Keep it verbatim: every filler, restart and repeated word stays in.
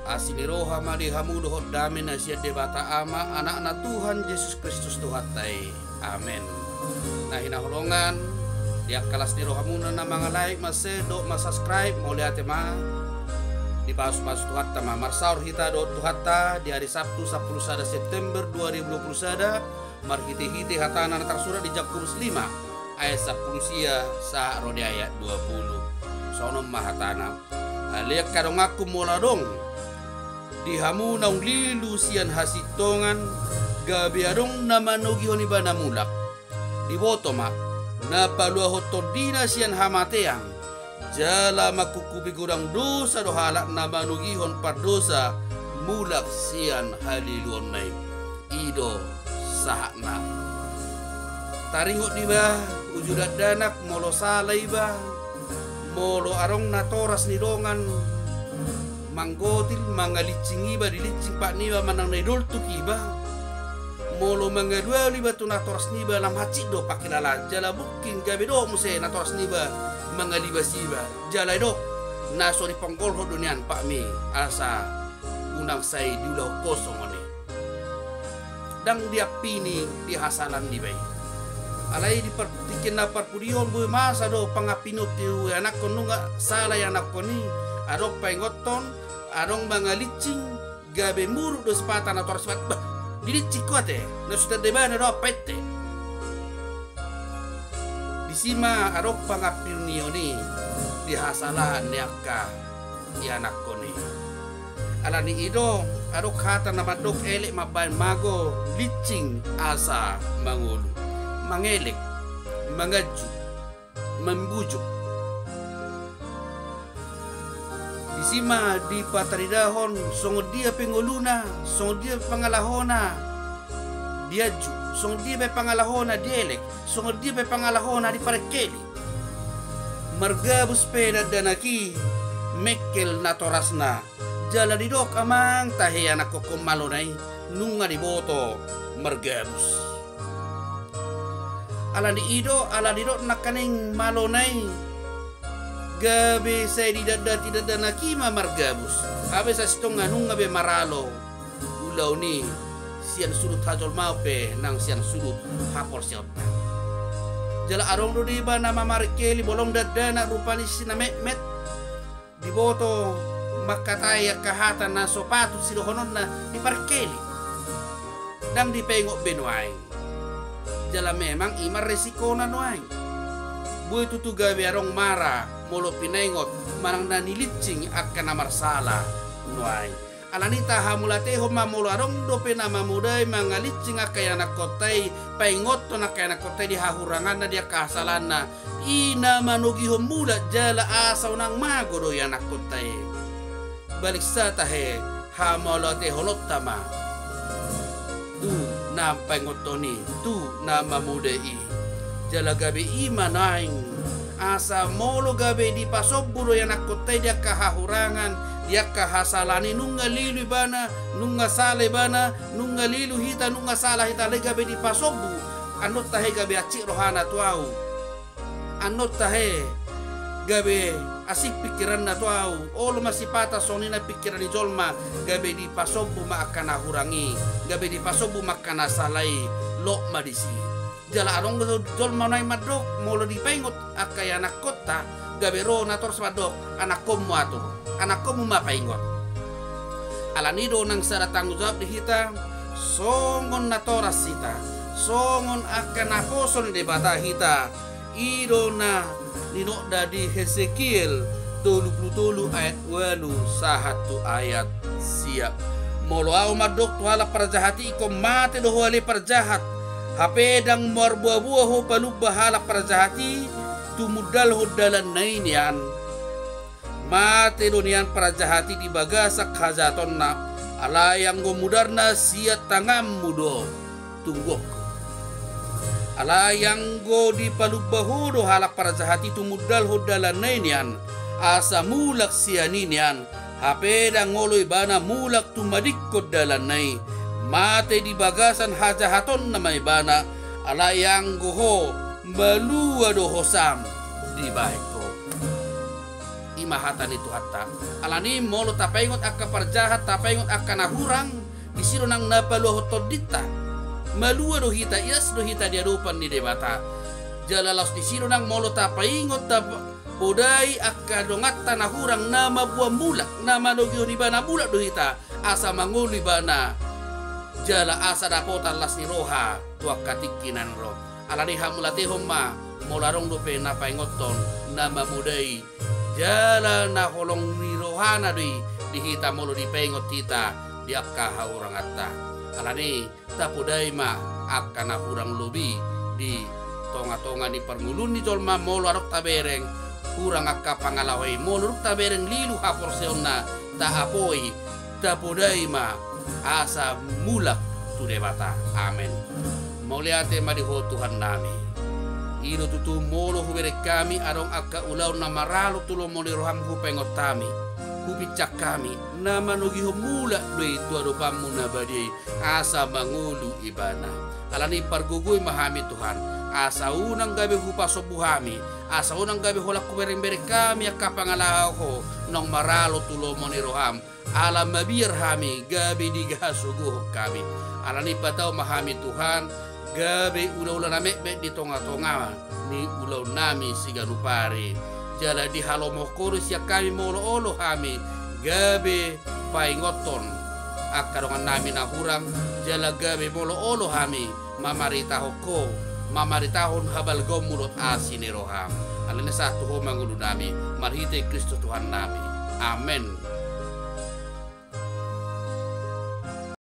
Asi ni roha ma di hamu dohot dame na sian Debata Ama, Anakna Tuhan Jesus Kristus Tuhanta i. Amen. Na hinaholongan, di angka las ni rohamuna na manga-like, ma-share dohot ma-subscribe, mauliate ma. Dipasupasu Tuhanta ma. Marsaor hita dohot Tuhanta di ari Sabtu sampulu sada September dua ribu dua pulu sada, marhitehite hatana na tarsurat di Jakobus lima ayat sampulu sia sahat ro di ayat dua pulu. Songon on ma hatana: Ale angka donganku, molo adong di hamu naung lilu sian hasintongan, gabe adong na manogihon ibana mulak, diboto ma, na paluahon tondina sian hamatean, jala mangkupkupi godang dosa do halak na manogihon pardosa mulak sian haliluonna i. I do sahatna. Taringot do iba, uju dakdanak, molo sala iba, molo adong natoras ni dongan, manggotil, mangalincing iba, dilincing pat niba manang na didoltuk iba. Molo mangalualu iba tu natoras niba, lam hansit do pangkilalaan, jala mungkin gabe dohot muse natoras niba mangalibas iba, jala didok, na so diponggolhon do nian patmi, asa unang sai diulahon ho songon i. Ndang diampini di hasalaan niba i. Alai di par-, tingki na parpudihon boi masa do pangampini on tu ianakhon, nunga sala ianakhon i, adong paingothon, adong mangalincing, gabe muruk do sipata natoras, bah, dilincing ho ate, na so tanda ibana do ampaitte. Disi ma adong pangampinion i di hasalaan ni angka ianakhon i. Alani i do adong hata na mandok: Elek mambahen mago, lincing asa mangolu. Mangelek, manganju, mambujuk. Disi ma dipataridahon songon dia pe ngoluna, songon dia pe pangalahona dianju, songon dia pe pangalahona dielek, songon dia pe pangalahona diparengkeli. Margabus pe dakdanak i, mengkel natorasna. Jala didok: Amang, tahe anakhon malona i, nunga diboto margabus. Alani i do, ala didok nangkaning malona i, gabe sai didandati dakdanak i ma margabus. Hape sasintongna nunga be maralo ulaon i sian sudut hajolmaon pe nang sian sudut hapolseaonta. Jala adong do di iba na mamarengkeli, molo adong dakdanak rupani si na metmet, diboto mangkatai angka hata na so patut sidohononna, diparengkeli. Ndang dipaingot be nuaeng. Jala memang i ma resikona nuaeng. Boi tutu gabe adong mara molo pinaingot manang na nilincing angka na marsala nuaeng. Alani i tahamauliatehon ma molo adong dope na mamodai mangalincing angka ianakkonta i, paingothon angka ianakkonta i di hahuranganna, di angka hasalaanna. I na manogihon mulak jala asa unang mago do ianakkonta i. Baliksa tahe hamauliatehononta ma tu na paingothon i, tu na mamodai i. Jala gabe i ma nuaeng, asa molo gabe dipasombu do ianakkonta i di angka hahurangan, di angka hasalaan i, nunga lilu ibana, nunga sala ibana, nunga lilu hita, nunga sala hita, alai gabe dipasombu. Annon tahe gabe hansit rohana tu ahu. Annon tahe gabe asing pingkiranna tu ahu. Olo ma sipata songon i na pingkiran ni jolma, gabe dipasombu ma angka na hurang i, gabe dipasombu ma angka na sala i, lot ma disi. Jala adong do jolma nuaeng mandok, molo dipaingot angka ianakkonta, gabe ro natoras mandok, anakkonmu atur, anakkonmu ma paingot. Alani i do nang sada tanggung jawab di hita, songon natoras hita, songon angka naposo ni Debata hita. I do na ninotna di Hesekiel tolu pulu tolu ayat ualu sahat tu ayat sia. Molo ahu mandok tu halak parjahat i, ingkon mate do ho ale parjahat, hape ndang marboaboa ho palumba halak parjahat i tumundalhon dalanna i nian. Mate do nian parjahat i di bagasan hajahatonna, alai anggo mudarna sian tanganmu do tungguonku. Alai anggo dipalumba ho do halak parjahat i tumundalhon dalanna i nian, asa mulak sian i nian, hape ndang olo ibana mulak tumadingkon dalanna i, mate di bagasan hajahatonna ma ibana, alai anggo ho, malua do hosam dibahen ho. I ma hata ni Tuhanta. Alani molo tapaingot angka parjahat, tapaingot angka na hurang, disi do nang na paluahon tondinta. Malua do hita, ias do hita di adopan ni Debata. Jala laos disi do nang molo tapaingot, tapodai angka donganta na hurang na mamboan mulak, na manogihon ibana mulak do hita, asa mangolu ibana. Jala asa dapotan las ni roha tu angka tingki na naeng ro. Alani hamuliatehon ma, molo adong dope na paingothon, na mamodai, jala na holong ni rohana do i di hita molo dipaingot hita di angka hahuranganta. Alani tapodai ma angka na hurang lobi di tongatonga ni parngoluon ni jolma, molo adong tabereng hurang angka pangalaho i, molo dung tabereng lilu haporseaonna, taapoi, tapodai ma asa mulak tu Debata. Amen. Mauliate ma di Ho Tuhannami. I do tutu molo hubereng hami adong angka ulaon na maralo tu lomo ni roham hupaingot hami, hupinsang hami, na manogihon mulak do i tu adopanmu na badia i, asa mangolu ibana. Alani pargogoi ma hami Tuhan, asa unang gabe hupasombu hami, asa unang gabe holan huberengbereng hami angka pangalaho naung maralo tu lomo ni roham, ala mabiar hami gabe digahasogohon hami. Alani patau ma hami Tuhan, gabe ulaula na metmet di tongatonga ni ulaonnami siganup ari. Jala dihalomohon Ho do sian hami molo olo hami gabe paingothon angka dongannami na hurang, jala gabe molo olo hami mamaritahon Ho, mamaritahon habalgaonmu dohot asi ni roham. Alani sahat tu Ho ma ngolunami, marhite Kristus Tuhannami. Amen.